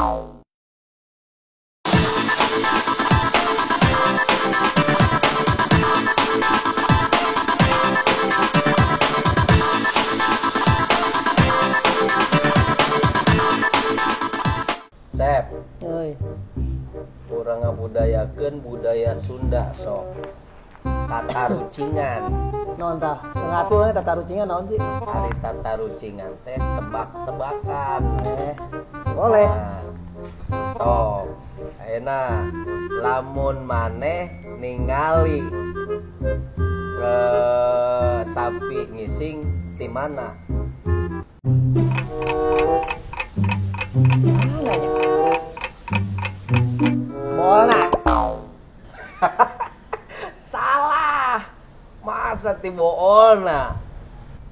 Sep, Euy, urang ngabudayakeun budaya Sunda sok. Tatarucingan. Naon tah? Teu ngarti we tatarucingan naon sih? Ari tatarucingan teh tebak-tebakan. Boleh. Nah, sok, ayeuna lamun maneh ningali sapi ngising ti mana? Mana nya? Bolna. Salah. Masa ti boolna?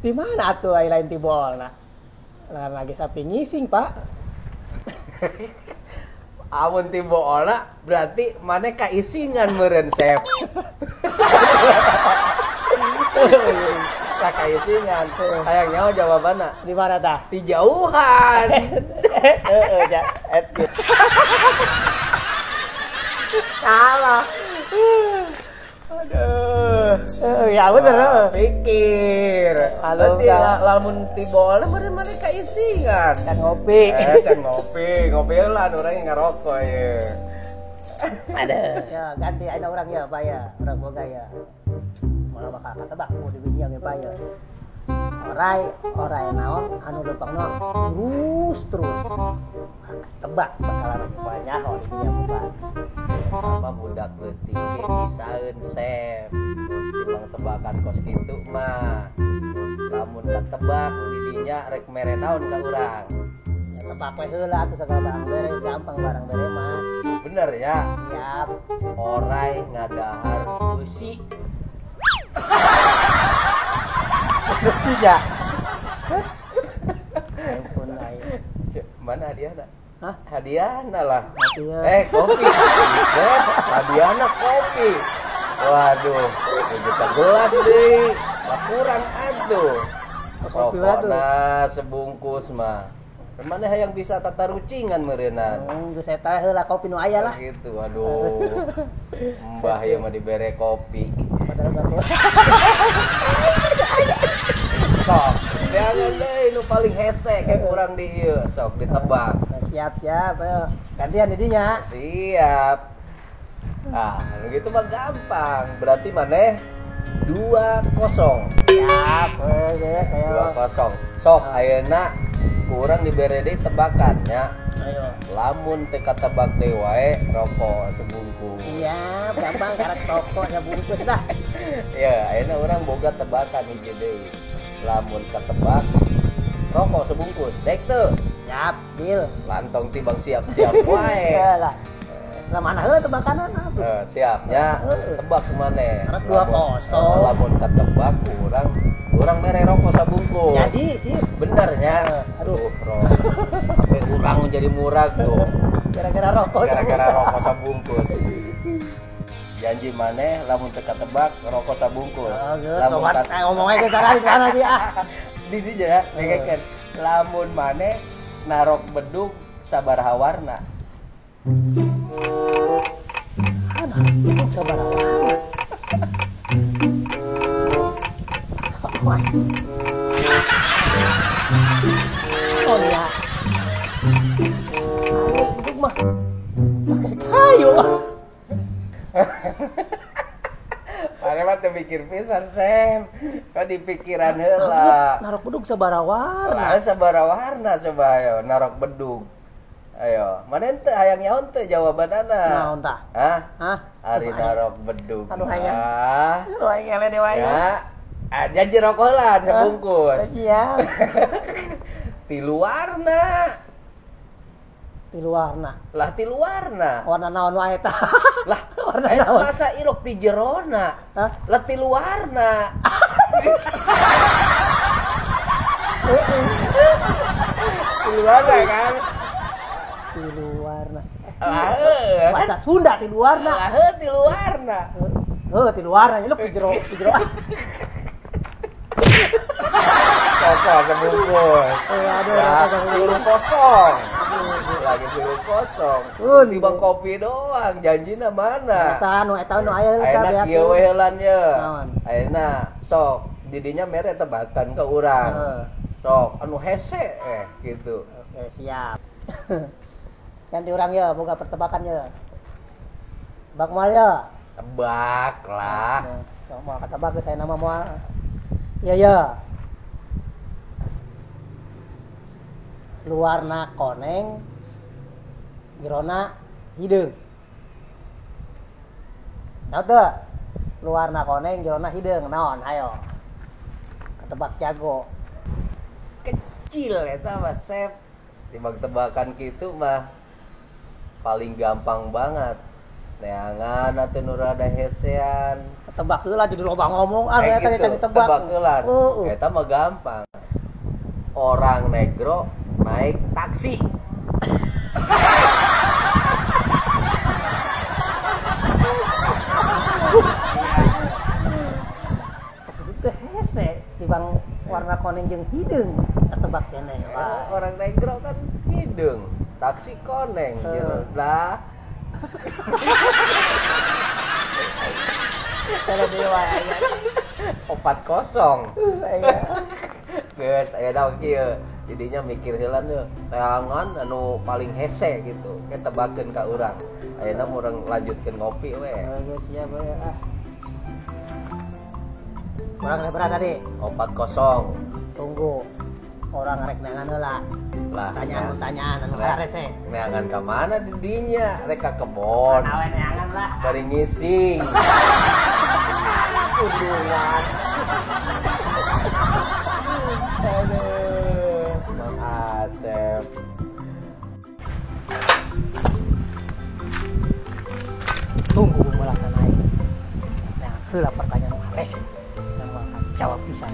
Di mana atuh ai lain ti boolna? Lain lagi sapi ngising, Pak. Amun ti boolna berarti maneh kaisingan meureun, Sep. Lah kaisingan. Hayang nyaho jawabanna? Di mana tah? Ti jauhan. Heeh, ja. Salah. Aduh. Ya bener. Wah, pikir. Halo, Berarti lamun ti boolna meureun maneh kaisingan. Can ngopi. Can ngopi, ngopi lah urang yang ngarokok ye. Aduh. Ya ganti ayeuna urang ya, Pak ya. Urang boga ya. Malah bakal katebak ku di dinya ge, Pak ya. Orai, orai naon anu leumpangna lurus terus. Tebak bakalan moal nyaho di dinya Pak. Apa budak leutik ge bisaeun, Sep. Timbang tebakan kos kitu mah. Lamun katebak di dinya rek mere naon ka urang. Ya tebak we heula atuh sagala barang bere gampang barang bere mah. Bener ya? Siap. Orai ngadahar beusi. Beusi ya. Ampun aing. Mana hadiahna? Hah? Hadiahna lah. Hadiah. Kopi. Buset, hadiahna kopi. Waduh, bisa gelas deui. Lah kurang atuh. Kopi waduh. Rokokna sebungkus mah. Mana hayang bisa tatarucingan meureunnan. Geus eta heula kopi nu aya lah. Gitu, waduh. Mbah ieu mah dibere kopi. Padahal baru. Sok, jangan deui nu paling hese kayak urang di ieu, sok ditebak. Siap, siap, ayo. Gantian di dinya. Siap. Ah, nu gitu mah gampang. Berarti maneh 2-0. Siap, geus ayo. 2-0. Sok ayeuna kurang dibere deui tebakan nya. Ayo. Lamun teu katebak deui wae rokok sebungkus. Siap, gampang karek toko sabungkus lah. Ya, ayeuna urang boga tebakan hiji deui. Lamun katebak rokok sebungkus, dek teu? Siap, deal. Lantong tibang siap-siap wae. Lah. Lah mana heula tebakanana tuh? Siap nya. Tebak maneh. Karek 2-0. Lamun katebak urang mere rokok sabungkus. Jadi sip. Bener nya. Aduh. Sampai urang jadi murag tuh. Gara-gara rokok. Gara-gara rokok sabungkus. Janji maneh lamun teu katebak rokok sabungkus. Oh, lamun ngomong aja cara di mana sih ah. Di dinya ya, dengekeun. Lamun maneh narok bedug sabaraha warna. Ah, narok bedug sabaraha warna. Wah. Oh ya. Aduh, bedug mah pakai kayu. Maneh mah teu mikir pisan, Sem. Kok di pikiran heula. Narok bedug sabaraha warna. Lah sabaraha warna coba ayo narok bedug. Ayo, mana ente hayang nyaon teu jawabanana? Naon tah? Hah? Hah? Ari narok bedug. Aduh hayang. Aduh hayang eleh deui wae. Ya. Ah, janji rokolan sebungkus. Siap. Tilu warna. Tilu warna. Lah tilu warna. Warna naon wae tah? Lah, warna naon? Masa ilok ti jerona? Hah? Lah tilu warna. Tilu warna kan? Tilu warna. Lah, bahasa Sunda tilu warna. Lah, tilu warna. Heuh, tilu warna ilok ti jero, ti jero. Rokok sebungkus. Aduh, Ya, rokok sebungkus. 3-0. Lagi 3-0. Timbang kopi doang, janjina mana? Eta nu aya heula Ayeuna kieu we heulan ye. Ayeuna sok didinya mere tebakan ke urang. Sok anu hese gitu. Oke, siap. Ganti urang ye boga pertebakan ye. Bak moal ye. Tebak lah. Sok moal katebak geus aya nama moal. Iya ya. Luarna koneng, jerona hideung. Naon teu? Luarna koneng, jerona hideung, naon hayo. Ketebak jago. Kecil eta mah Sep. Tebak-tebakan kitu mah paling gampang banget. Neangan atuh nu rada hesean. Ketebak heula jadi loba ngomong ah eta gitu, ditebak. Tebak heula. Eta mah gampang. Orang negro naik taksi. Sakitu teh hese tibang warna koneng jeung hideung ketebak keneh. Wah, orang negro kan hideung, taksi koneng lah. Kalau dewa aya 4-0. Geus aya da kieu. Jadinya mikir heula teh teangan anu paling hese gitu. Ke tebakeun ka urang. Ayeuna urang lanjutkeun ngopi we. Geus siap we ah. Urang berapa tadi? 4-0. Tunggu. Orang rek neangan heula. Lah, tanyaan anu rese. Neangan ka mana didinya? Rek ka kebon. Awe neangan lah. Bari ngising. Kudungan. Aduh, Mang Asep. Tunggu balasan aing. Nah, heula pertanyaan rese. Dan bakal jawab pisan.